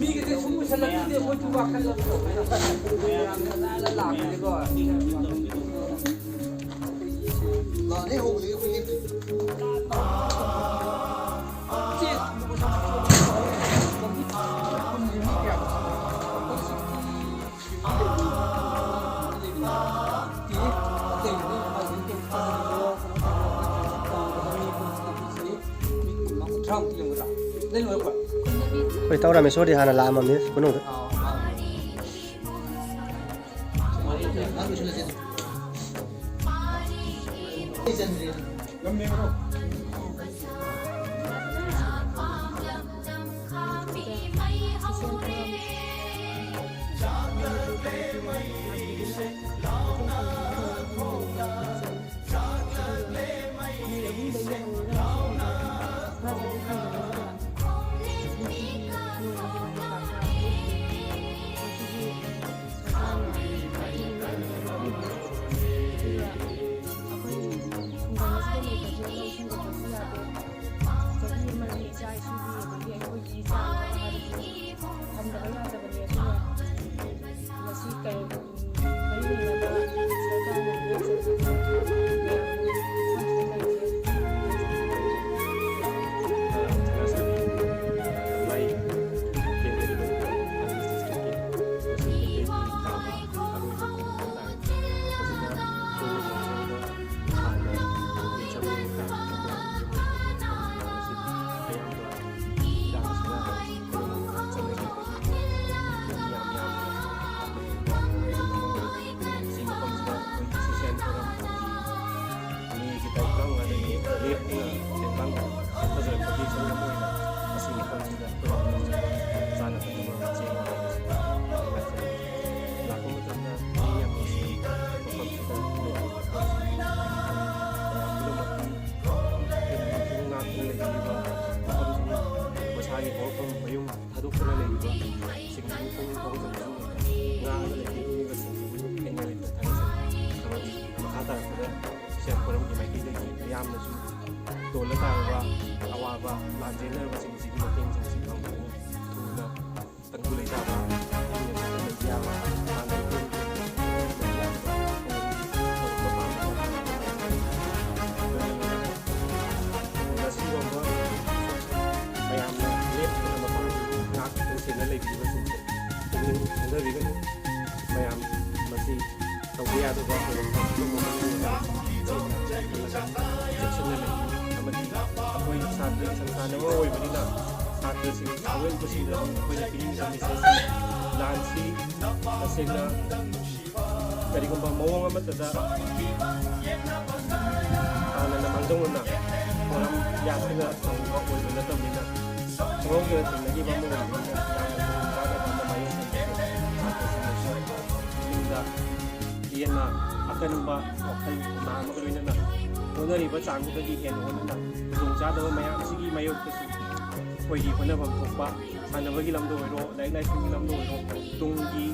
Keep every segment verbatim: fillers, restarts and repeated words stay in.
ꯃꯤꯒꯤꯗꯤ ꯁꯨꯝ ꯎꯁꯜꯂꯛꯇ꯭ꯔꯗꯤ ꯑꯩꯈꯣꯏꯁꯨ ꯋꯥꯈꯜ ꯑꯃ ꯇꯧꯋꯦ꯫ ꯃꯌꯥꯝꯅ ꯂꯥꯛꯑ ꯂꯥꯛꯄꯅꯤꯀꯣ꯫ ꯑꯩꯈꯣꯏ ꯇꯧꯔꯝꯃꯦ, ꯁꯣꯔꯗꯤ ꯍꯥꯟꯅ ꯂꯥꯛꯑꯝꯃꯝꯅꯤ ꯃꯅꯨꯡꯗ꯫ ꯆꯍꯤ ꯑꯃꯒꯤ ꯏꯆꯥ ꯏꯁꯨꯒꯤ, ꯑꯗꯒꯤ ꯑꯩꯈꯣꯏꯒꯤ ꯏꯆꯥ ꯍꯥꯏꯕꯁꯤ ꯊꯝꯗꯕ ꯌꯥꯗꯕꯅꯤ꯫ ꯑꯗꯨꯅ ꯃꯁꯤ ꯀꯩ ꯃꯤꯒꯤ ꯇꯥꯔꯤꯛ ꯇꯔꯥꯃꯉꯥꯗꯒꯤ ꯂꯦꯞꯇꯅ ꯇꯦꯡꯕꯥꯡ ꯐꯖꯔꯛꯄꯒꯤ ꯁꯔꯨꯛ ꯑꯃ ꯑꯣꯏꯅ ꯉꯁꯤ ꯃꯐꯝꯁꯤꯗ ꯑꯩꯈꯣꯏ ꯆꯥꯅ ꯊꯛꯅꯕ ꯆꯦꯡ ꯂꯥꯛꯄ ꯃꯇꯝꯗ ꯃꯤ ꯌꯥꯝ ꯅꯨꯡꯁꯤ, ꯃꯐꯝꯁꯤꯗ ꯂꯩꯔꯤꯕ ꯃꯌꯥꯝ ꯄꯨꯝꯅꯃꯛꯀꯤ ꯉꯥꯛꯇꯨꯅ ꯂꯩꯕꯤꯔꯤꯕ ꯃꯐꯝꯁꯤꯒꯤ ꯃꯁꯥꯒꯤ ꯍꯧꯔꯛꯐꯝ ꯃꯌꯨꯝ ꯊꯥꯗꯣꯛꯇꯨꯅ ꯂꯩꯔꯤꯕ ꯁꯤꯒꯨꯝꯕ ꯄꯨꯛꯅꯤꯡ ꯊꯧꯒꯠꯄ ꯉꯥꯛꯑꯒ ꯂꯩꯕꯤꯔꯤꯕꯁꯤꯡꯁꯤꯕꯨ ꯑꯩꯅ ꯂꯩꯇ ꯊꯥꯒꯠꯆꯔꯤ꯫ ꯑꯃꯗꯤ ꯃꯈꯥ ꯇꯥꯔꯛꯄꯗ ꯁꯤꯁꯦꯝ ꯐꯣꯔꯝꯒꯤ ꯃꯥꯏꯀꯩꯗꯒꯤ ꯃꯤꯌꯥꯝꯅꯁꯨ ꯇꯣꯜꯂ ꯇꯥꯔꯕ ꯑꯋꯥꯕ ꯂꯥꯟꯖꯦꯟꯅꯔꯕꯁꯤꯡꯁꯤꯒꯤ ꯃꯇꯦꯡꯁꯤꯡꯁꯤ ꯐꯪꯕꯅꯤꯅ ꯊꯨꯅ ꯇꯪꯗꯨ ꯂꯩꯇꯥꯕ, ꯏꯪꯅ ꯆꯤꯛꯅ ꯂꯩꯕ ꯌꯥꯕ, ꯄꯥꯡꯒꯜ ꯀꯟꯅ ꯂꯩꯕ ꯌꯥꯕ ꯊꯧꯔꯝ ꯊꯧꯔꯝ ꯃꯄꯥꯡ ꯂꯣꯏꯅꯅ ꯉꯁꯤ ꯐꯥꯎꯕ ꯃꯌꯥꯝꯅ ꯂꯦꯞꯇꯅ ꯃꯄꯥꯡ ꯉꯥꯛ ꯅꯨꯡꯁꯦꯟꯅ ꯂꯩꯕꯤꯔꯤꯕꯁꯤꯡꯁꯦ ꯄꯨꯛꯅꯤꯡ ꯍꯟꯊꯕꯤꯒꯅꯨ꯫ ꯃꯌꯥꯝ ꯃꯁꯤ ꯇꯧꯕ ꯌꯥꯗꯕ ꯊꯧꯗꯣꯛ ꯊꯣꯛꯄ ꯃꯐꯝ ꯑꯃꯗ ꯆꯦꯛꯁꯤꯟꯅ ꯂꯩꯕꯤꯌꯨ꯫ ꯑꯃꯗꯤ ꯑꯩꯈꯣꯏ ꯁꯥꯇ꯭ꯔꯒꯤ ꯁꯪꯁꯊꯥꯟ ꯑꯃ ꯑꯣꯏꯕꯅꯤꯅ ꯁꯥꯇ꯭ꯔꯁꯤꯡ ꯑꯋꯦꯠꯄꯁꯤꯡꯗ ꯑꯩꯈꯣꯏꯅ ꯄꯤꯅꯤꯡꯂꯤꯕ message ꯁꯤ ꯂꯥꯟꯁꯤ ꯇꯁꯦꯡꯅ ꯀꯔꯤꯒꯨꯝꯕ ꯃꯑꯣꯡ ꯑꯃꯠꯇꯗ ꯍꯥꯟꯅꯅ ꯃꯥꯡꯖꯧꯅꯅ ꯊꯧꯔꯝ ꯌꯥꯠꯇꯨꯅ ꯇꯧꯕ ꯑꯣꯏꯕ ꯅꯠꯇꯕꯅꯤꯅ ꯈꯪꯍꯧꯗꯅ ꯊꯦꯡꯅꯈꯤꯕ ꯑꯃ ꯑꯣꯏꯕꯅꯤꯅ ꯌꯥꯝꯅ ꯈꯨꯗꯣꯡ ꯆꯥꯗꯕ ꯑꯃ ꯃꯥꯌꯣꯛꯅꯔꯤꯕꯁꯦ ꯁꯥꯇ꯭ꯔꯁꯤꯡꯅꯁꯨ ꯄꯨꯛꯅꯤꯡꯗ ꯍꯦꯟꯅ ꯑꯀꯟꯕ ꯋꯥꯈꯜ ꯊꯧꯅꯥ ꯑꯃꯒ ꯂꯣꯏꯅꯅ ꯍꯣꯠꯅꯔꯤꯕ ꯆꯥꯡꯗꯨꯗꯒꯤ ꯍꯦꯟꯅ ꯍꯣꯠꯅꯅ ꯈꯨꯗꯣꯡꯆꯥꯗꯕ ꯃꯌꯥꯝꯁꯤꯒꯤ ꯃꯥꯌꯣꯛꯇꯁꯨ ꯑꯩꯈꯣꯏꯒꯤ ꯍꯣꯠꯅꯐꯝ ꯊꯣꯛꯄ ꯁꯥꯟꯅꯕꯒꯤ ꯂꯝꯗ ꯑꯣꯏꯔꯣ, ꯂꯥꯏꯔꯤꯛ ꯂꯥꯏꯁꯨꯒꯤ ꯂꯝꯗ ꯑꯣꯏꯔꯣ, ꯇꯨꯡꯒꯤ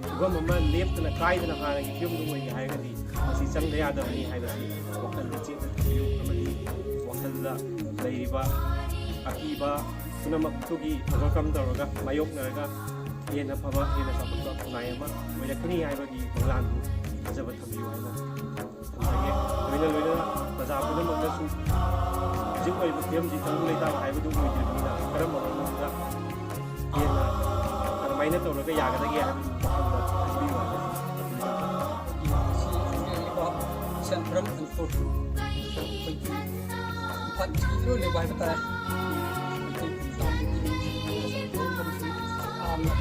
ꯐꯤꯕꯝ ꯑꯃ ꯂꯦꯞꯇꯅ ꯀꯥꯏꯗꯅ ꯍꯥꯟꯅꯒꯤ ꯐꯤꯕꯝꯗꯨ ꯑꯣꯏꯒꯦ ꯍꯥꯏꯔꯒꯗꯤ ꯃꯁꯤ ꯆꯪꯗ ꯌꯥꯗꯕꯅꯤ ꯍꯥꯏꯕꯁꯤ ꯋꯥꯈꯜꯗ ꯆꯦꯠꯅ ꯊꯝꯕꯤꯌꯨ ꯑꯃꯗꯤ ꯋꯥꯈꯜꯗ ꯂꯩꯔꯤꯕ ꯑꯀꯤꯕ ꯄꯨꯝꯅꯃꯛꯇꯨꯒꯤ overcome ꯇꯧꯔꯒ ꯃꯥꯌꯣꯛꯅꯔꯒ ꯍꯦꯟꯅ ꯐꯕ, ꯍꯦꯟꯅ ꯆꯥꯎꯈꯠꯄ ꯈꯨꯟꯅꯥꯏ ꯑꯃ ꯑꯣꯏꯔꯛꯀꯅꯤ ꯍꯥꯏꯕꯒꯤ ꯃꯪꯂꯥꯟꯗꯨ ꯊꯥꯖꯕ ꯊꯝꯕꯤꯌꯨ ꯍꯥꯏꯅ ꯊꯝꯖꯒꯦ꯫ ꯂꯣꯏꯅ ꯂꯣꯏꯅꯅ ꯄ꯭ꯔꯖꯥ ꯄꯨꯝꯅꯃꯛꯅꯁꯨ ꯍꯧꯖꯤꯛ ꯑꯣꯏꯔꯤꯕ ꯐꯤꯕꯝꯁꯤ ꯇꯪꯗꯨ ꯂꯩꯇꯥꯕ ꯍꯥꯏꯕꯗꯨ ꯑꯣꯏꯗ꯭ꯔꯤꯕꯅꯤꯅ ꯀꯔꯝꯕ ꯃꯑꯣꯡꯗ ꯍꯦꯟꯅ ꯀꯔꯝꯍꯥꯏꯅ ꯇꯧꯔꯒ ꯌꯥꯒꯗꯒꯦ ꯍꯥꯏꯕꯗꯨ ꯋꯥꯈꯜꯗ ꯈꯟꯕꯤꯌꯨ ꯍꯥꯏꯕꯁꯤ ꯊꯝꯖꯒꯦ꯫ ꯁꯤ ꯍꯧꯖꯤꯛ ꯂꯩꯔꯤꯕ Central and Fourth ꯑꯩꯈꯣꯏꯒꯤ ꯏꯝꯐꯥꯜ ꯏꯁꯀꯤ ꯏꯔꯣꯏ ꯂꯩꯕ ꯍꯥꯏꯕ ꯇꯥꯔꯦ꯫ ꯑꯩꯈꯣꯏꯒꯤ ꯇꯥꯎꯟꯗꯒꯤ ꯌꯥꯝꯅ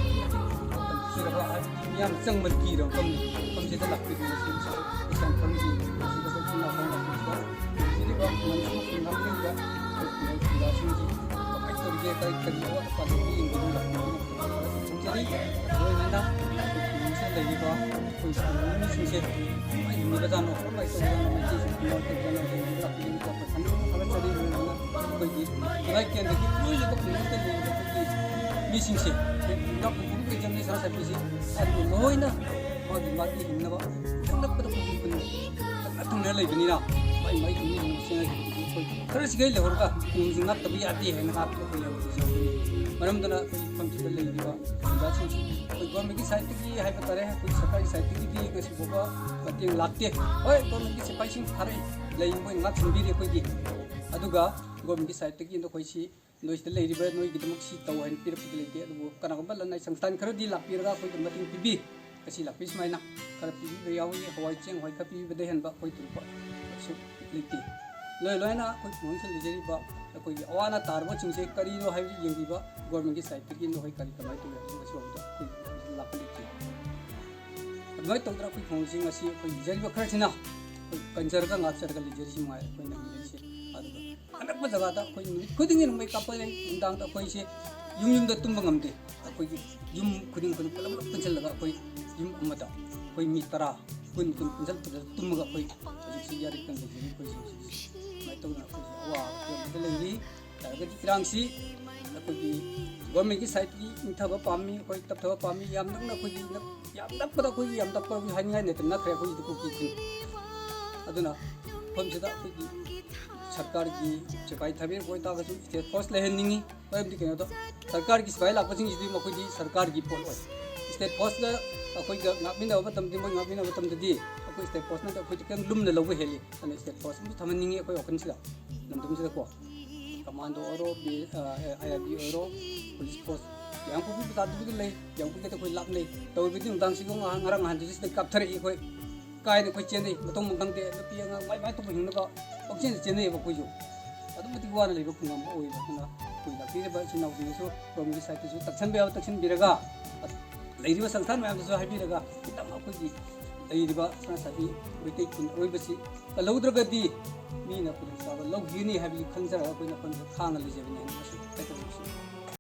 ꯊꯤꯔꯕ ꯍꯥꯏꯕꯗꯤ ꯃꯤꯌꯥꯝ ꯆꯪꯕꯗ ꯀꯤꯔꯕ ꯃꯐꯝꯅꯤ꯫ ꯃꯐꯝꯁꯤꯗ ꯂꯥꯛꯄꯤꯗꯨꯅ ꯁꯤ ꯏꯁꯥ ꯏꯁꯥ ꯃꯐꯝꯒꯤ ꯃꯁꯤꯗ ꯑꯩꯈꯣꯏ ꯄꯨꯟꯅ ꯍꯣꯡꯂꯛꯄꯁꯤꯗ ꯍꯧꯖꯤꯛ ꯂꯩꯔꯤꯕ ꯃꯅꯤꯄꯨꯔ ꯈꯨꯟꯅꯥꯏꯁꯤꯡꯗ ꯑꯩꯈꯣꯏ ꯈꯨꯟꯒꯤ ꯈꯨꯟꯖꯥꯁꯤꯡꯁꯤ ꯀꯃꯥꯏꯅ ꯇꯧꯔꯤꯒꯦ, ꯀꯔꯤ ꯀꯔꯤ ꯑꯋꯥꯠ ꯑꯄꯥ ꯂꯩꯕꯒꯦ ꯌꯦꯡꯕꯗꯨ ꯂꯥꯛꯄꯤꯗꯨꯅ ꯈꯨꯗꯣꯡ ꯆꯥꯔꯤ꯫ ꯂꯣꯏꯅꯅ ꯑꯩꯈꯣꯏ ꯈꯨꯟꯁꯤꯗ ꯂꯩꯔꯤꯕ ꯑꯩꯈꯣꯏ ꯈꯨꯡꯒꯪꯒꯤ ꯃꯤꯁꯤꯡꯁꯦ ꯀꯃꯥꯏꯅ ꯍꯤꯡꯉꯤꯕꯖꯥꯠꯅꯣ, ꯀꯃꯥꯏꯅ ꯇꯧꯕꯖꯥꯠꯅꯣ, ꯃꯩꯇꯩꯁꯤꯡ ꯈꯨꯡꯒꯪ ꯇꯧꯕꯖꯥꯠꯅꯣ ꯍꯥꯏꯕꯗꯨ ꯂꯥꯛꯄꯤꯗꯨꯅ ꯆꯥꯎꯈꯠ ꯊꯥꯒꯠꯆꯔꯤ꯫ ꯂꯣꯏꯅꯅ ꯑꯩꯈꯣꯏꯒꯤ ꯈꯨꯟꯅꯥꯏ ꯀꯦꯟꯗ꯭ꯔꯒꯤ ꯂꯣꯏꯔꯤꯕ ꯈꯨꯡꯒꯪꯗ ꯂꯩꯔꯤꯕ ꯑꯩꯈꯣꯏꯒꯤ ꯃꯤꯁꯤꯡꯁꯦ ꯂꯩꯕꯥꯛ ꯄꯨꯝꯕꯒꯤ ꯑꯦꯛꯖꯥꯝꯅꯦꯁꯟ ꯁꯥꯔꯇꯤꯐꯤꯀꯦꯠꯁꯤ ꯑꯗꯨ ꯂꯣꯏꯅ ꯃꯥꯒꯤ ꯃꯥꯒꯤ ꯍꯤꯡꯅꯕ ꯊꯦꯡꯂꯛꯄꯗ ꯈꯨꯗꯤꯡ ꯈꯨꯗꯤꯡ ꯀꯟꯅ ꯇꯧꯅ ꯂꯩꯕꯅꯤꯅ ꯃꯥꯏ ꯃꯥꯏ ꯈꯨꯡꯒꯪ ꯍꯤꯡꯅꯕ ꯆꯦꯟꯅꯔꯤꯕꯗꯨꯗꯤ ꯑꯩꯈꯣꯏ ꯁꯤꯈꯩ ꯂꯩꯍꯧꯔꯒ ꯈꯨꯡꯒꯪꯁꯤ ꯉꯥꯛꯇꯕ ꯌꯥꯗꯦ ꯍꯥꯏꯅ ꯉꯥꯛꯄꯗ ꯑꯩꯈꯣꯏ ꯂꯩꯍꯧꯔꯤꯁꯦ꯫ ꯃꯔꯝ ꯑꯗꯨꯅ ꯑꯩꯈꯣꯏ ꯃꯐꯝꯁꯤꯗ ꯂꯩꯔꯤꯕ ꯑꯣꯖꯥꯁꯤꯡꯁꯤ ꯑꯩꯈꯣꯏ ꯒꯣꯔꯃꯦꯟꯒꯤ ꯁꯥꯏꯠꯇꯒꯤ ꯍꯥꯏꯕ ꯇꯥꯔꯦ, ꯑꯩꯈꯣꯏ ꯁꯔꯀꯥꯔꯒꯤ ꯁꯥꯏꯠꯇꯒꯤꯗꯤ ꯉꯁꯤ ꯐꯥꯎꯕ ꯃꯇꯦꯡ ꯂꯥꯛꯇꯦ꯫ ꯍꯣꯏ, ꯒꯣꯔꯃꯦꯟꯒꯤ ꯁꯤꯐꯥꯏꯁꯤꯡ ꯊꯥꯔꯛꯏ, ꯂꯩ ꯃꯣꯏ ꯉꯥꯛ ꯁꯦꯟꯕꯤꯔꯤ ꯑꯩꯈꯣꯏꯒꯤ꯫ ꯑꯗꯨꯒ ꯒꯣꯔꯃꯦꯟꯒꯤ ꯁꯥꯏꯠꯇꯒꯤ ꯑꯩꯈꯣꯏꯁꯤ ꯅꯣꯏꯁꯤꯗ ꯂꯩꯔꯤꯕ ꯅꯣꯏꯒꯤꯗꯃꯛ ꯁꯤ ꯇꯧ ꯍꯥꯏꯅ ꯄꯤꯔꯛꯄꯗꯤ ꯂꯩꯇꯦ꯫ ꯑꯗꯨꯕꯨ ꯀꯅꯥꯒꯨꯝꯕ ꯂꯅꯥꯏ ꯁꯪꯁꯊꯥꯟ ꯈꯔꯗꯤ ꯂꯥꯛꯄꯤꯔꯒ ꯑꯩꯈꯣꯏꯗ ꯃꯇꯦꯡ ꯄꯤꯕꯤ꯫ ꯉꯁꯤ ꯂꯥꯛꯄꯤ ꯁꯨꯃꯥꯏꯅ ꯈꯔ ꯄꯤꯕꯤꯕ ꯌꯥꯎꯏ, ꯍꯋꯥꯏ ꯆꯦꯡ ꯍꯋꯥꯏ ꯈꯔ ꯄꯤꯕꯤꯕꯗ ꯍꯦꯟꯕ ꯑꯩꯈꯣꯏ ꯊꯣꯏꯗꯣꯛꯄ ꯀꯩꯁꯨ ꯂꯩꯇꯦ꯫ ꯂꯣꯏ ꯂꯣꯏꯅ ꯑꯩꯈꯣꯏ ꯈꯨꯡꯒꯪꯁꯤꯗ ꯂꯩꯖꯔꯤꯕ ꯑꯩꯈꯣꯏꯒꯤ ꯑꯋꯥ ꯑꯅꯥ ꯇꯥꯔꯕꯁꯤꯡꯁꯦ ꯀꯔꯤꯅꯣ ꯍꯥꯏꯕꯗꯨ ꯌꯦꯡꯕꯤꯕ ꯒꯣꯔꯃꯦꯟꯒꯤ ꯁꯥꯏꯠꯇꯒꯤ ꯅꯈꯣꯏ ꯀꯔꯤ ꯀꯃꯥꯏꯅ ꯇꯧꯏ ꯍꯥꯏꯕꯁꯤ ꯉꯁꯤ ꯐꯥꯎꯕꯗ ꯑꯩꯈꯣꯏ ꯂꯥꯛꯄ ꯂꯩꯇꯦ꯫ ꯑꯗꯨꯃꯥꯏꯅ ꯇꯧꯗꯅ ꯑꯩꯈꯣꯏ ꯈꯨꯡꯒꯪꯁꯤꯡ ꯑꯁꯤ ꯑꯩꯈꯣꯏ ꯂꯩꯖꯔꯤꯕ ꯈꯔꯁꯤꯅ ꯑꯩꯈꯣꯏ ꯀꯟꯖꯔꯒ ꯉꯥꯛꯆꯔꯒ ꯂꯩꯖꯔꯤꯁꯤ ꯃꯉꯥꯏ ꯑꯩꯈꯣꯏꯅ ꯂꯩꯖꯔꯤꯁꯦ꯫ ꯑꯗꯨꯒ ꯑꯅꯛꯄ ꯖꯒꯥꯗ ꯑꯩꯈꯣꯏ ꯅꯨꯃꯤꯠ ꯈꯨꯗꯤꯡꯒꯤ ꯅꯣꯡꯃꯩ ꯀꯥꯞꯄ ꯂꯩ꯫ ꯅꯨꯡꯗꯥꯡꯗ ꯑꯩꯈꯣꯏꯁꯦ ꯌꯨꯝ ꯌꯨꯝꯗ ꯇꯨꯝꯕ ꯉꯝꯗꯦ꯫ ꯑꯩꯈꯣꯏꯒꯤ ꯌꯨꯝ ꯈꯨꯗꯤꯡ ꯈꯨꯗꯤꯡ ꯄꯨꯂꯞ ꯄꯨꯂꯞ ꯄꯨꯟꯁꯤꯜꯂꯒ ꯑꯩꯈꯣꯏ ꯌꯨꯝ ꯑꯃꯗ ꯑꯩꯈꯣꯏ ꯃꯤ ꯇꯔꯥ, ꯀꯨꯟ, ꯀꯨꯟ ꯄꯨꯟꯁꯤꯜꯂꯛꯄꯗ ꯇꯨꯝꯃꯒ ꯑꯩꯈꯣꯏ ꯍꯧꯖꯤꯛꯁꯤ ꯌꯥꯔꯤ ꯀꯟꯕ ꯂꯩꯖꯔꯤ ꯑꯩꯈꯣꯏꯁꯦ ꯍꯧꯖꯤꯛꯁꯦ꯫ ꯁꯨꯃꯥꯏꯅ ꯇꯧꯗꯅ ꯑꯩꯈꯣꯏꯁꯦ ꯑꯋꯥꯕ ꯐꯤꯕꯝꯗ ꯂꯩꯔꯤ꯫ ꯌꯥꯔꯒꯗꯤ ꯏꯔꯥꯡꯁꯤ ꯑꯩꯈꯣꯏꯒꯤ ꯒꯣꯔꯃꯦꯟꯒꯤ ꯁꯥꯏꯠꯀꯤ ꯏꯪꯊꯕ ꯄꯥꯝꯃꯤ, ꯑꯩꯈꯣꯏ ꯇꯞꯊꯕ ꯄꯥꯝꯃꯤ꯫ ꯌꯥꯝ ꯅꯛꯅ ꯑꯩꯈꯣꯏꯒꯤ ꯅꯛ-, ꯌꯥꯝ ꯅꯛꯄꯗ ꯑꯩꯈꯣꯏꯒꯤ ꯌꯥꯝ ꯅꯛꯄ ꯍꯥꯏꯅꯤꯡꯉꯥꯏ ꯂꯩꯇꯅ ꯅꯛꯈ꯭ꯔꯦ ꯑꯩꯈꯣꯏꯒꯤꯗꯤ ꯀꯨꯀꯤ ꯈꯨꯟ꯫ ꯑꯗꯨꯅ ꯃꯐꯝꯁꯤꯗ ꯑꯩꯈꯣꯏꯒꯤ ꯁꯔꯀꯥꯔꯒꯤ ꯁꯤꯐꯥꯏ ꯊꯥꯕꯤꯔꯛꯄ ꯑꯣꯏꯇꯥꯔꯒꯁꯨ ꯏꯁꯇꯦꯠ ꯐꯣꯔꯁ ꯂꯩꯍꯟꯅꯤꯡꯉꯤ꯫ ꯃꯔꯝꯗꯤ ꯀꯩꯅꯣꯗ ꯁꯔꯀꯥꯔꯒꯤ ꯁꯤꯐꯥꯏ ꯂꯥꯛꯄꯁꯤꯡꯁꯤꯗꯤ ꯃꯈꯣꯏꯗꯤ ꯁꯔꯀꯥꯔꯒꯤ ꯄꯣꯠ ꯑꯣꯏ꯫ ꯏꯁꯇꯦꯠ ꯐꯣꯔꯁꯀ ꯑꯩꯈꯣꯏꯒ ꯉꯥꯛꯃꯤꯟꯅꯕ ꯃꯇꯝꯗꯤ, ꯃꯣꯏ ꯉꯥꯛꯃꯤꯟꯅꯕ ꯃꯇꯝꯗꯗꯤ ꯑꯩꯈꯣꯏ ꯏꯁꯇꯦꯠ ꯐꯣꯔꯁꯅꯗꯤ ꯑꯩꯈꯣꯏꯗ ꯈꯤꯇꯪ ꯂꯨꯝꯅ ꯂꯧꯕ ꯍꯦꯜꯂꯤ꯫ ꯑꯗꯨꯅ ꯏꯁꯇꯦꯠ ꯐꯣꯔꯁ ꯑꯃꯁꯨ ꯊꯝꯍꯟꯅꯤꯡꯉꯤ ꯑꯩꯈꯣꯏ ꯋꯥꯈꯜꯁꯤꯗ꯫ ꯂꯝꯗꯝꯁꯤꯗꯀꯣ ꯀꯃꯥꯟꯗꯣ ꯑꯣꯏꯔꯣ, ꯕꯤ-, ꯑ, ꯑꯥꯏ ꯑꯥꯔ ꯕꯤ ꯑꯣꯏꯔꯣ, ꯄꯨꯂꯤꯁ ꯐꯣꯔꯁ, ꯌꯥꯡꯀꯨꯞꯄꯤ ꯕꯖꯥꯔꯗꯨꯗꯤ ꯂꯩ, ꯌꯥꯡꯀꯨꯞꯄꯤꯗ ꯑꯩꯈꯣꯏ ꯂꯥꯞꯅꯩ꯫ ꯇꯧꯔꯤꯕꯗꯤ ꯅꯨꯡꯗꯥꯡꯁꯤꯒ ꯉꯥꯏꯍꯥꯛ, ꯉꯔꯥꯡ ꯅꯍꯥꯟꯗꯨꯁꯨ ꯁꯤꯗ ꯀꯥꯞꯊꯔꯛꯏ ꯑꯩꯈꯣꯏ꯫ ꯀꯥꯏꯅ ꯑꯩꯈꯣꯏ ꯆꯦꯟꯅꯩ, ꯃꯊꯣꯡ ꯃꯔꯝ ꯈꯪꯗꯦ꯫ ꯅꯨꯄꯤ ꯑꯉꯥꯡ ꯃꯥꯏ ꯃꯥꯏ ꯊꯣꯛꯄ ꯍꯤꯡꯅꯕ ꯄꯪꯆꯦꯟꯗ ꯆꯦꯟꯅꯩꯌꯦꯕ ꯑꯩꯈꯣꯏꯁꯨ꯫ ꯑꯗꯨꯛ ꯃꯇꯤꯛ ꯋꯥꯅ ꯂꯩꯕ ꯈꯨꯡꯒꯪ ꯑꯃ ꯑꯣꯏꯌꯦꯕ꯫ ꯑꯗꯨꯅ ꯑꯩꯈꯣꯏ ꯂꯥꯛꯄꯤꯔꯤꯕ ꯏꯆꯤꯟ ꯏꯅꯥꯎꯁꯤꯡꯅꯁꯨ ꯒꯣꯔꯃꯦꯟꯒꯤ ꯁꯥꯏꯠꯇꯁꯨ ꯇꯛꯁꯟꯕ ꯌꯥꯕ ꯇꯛꯁꯟꯕꯤꯔꯒ, ꯂꯩꯔꯤꯕ ꯁꯪꯁꯊꯥꯟ ꯃꯌꯥꯝꯗꯁꯨ ꯍꯥꯏꯕꯤꯔꯒ, ꯈꯤꯇꯪ ꯑꯩꯈꯣꯏꯒꯤ ꯂꯩꯔꯤꯕ ꯁꯅꯥ ꯁꯥꯕꯤ ꯃꯩꯇꯩ ꯈꯨꯟ ꯑꯔꯣꯏꯕꯁꯤ ꯀꯜꯍꯧꯗ꯭ꯔꯒꯗꯤ ꯃꯤꯅ ꯈꯨꯗꯣꯡꯆꯥꯕ ꯂꯧꯈꯤꯒꯅꯤ ꯍꯥꯏꯕꯒꯤ ꯈꯟꯖꯔꯒ ꯑꯩꯈꯣꯏꯅ ꯑꯩꯈꯣꯏꯅ ꯈꯥꯡꯉ ꯂꯩꯖꯕꯅꯤ ꯍꯥꯏꯅ ꯑꯁꯨꯝ ꯍꯥꯏꯖꯅꯤꯡꯏ꯫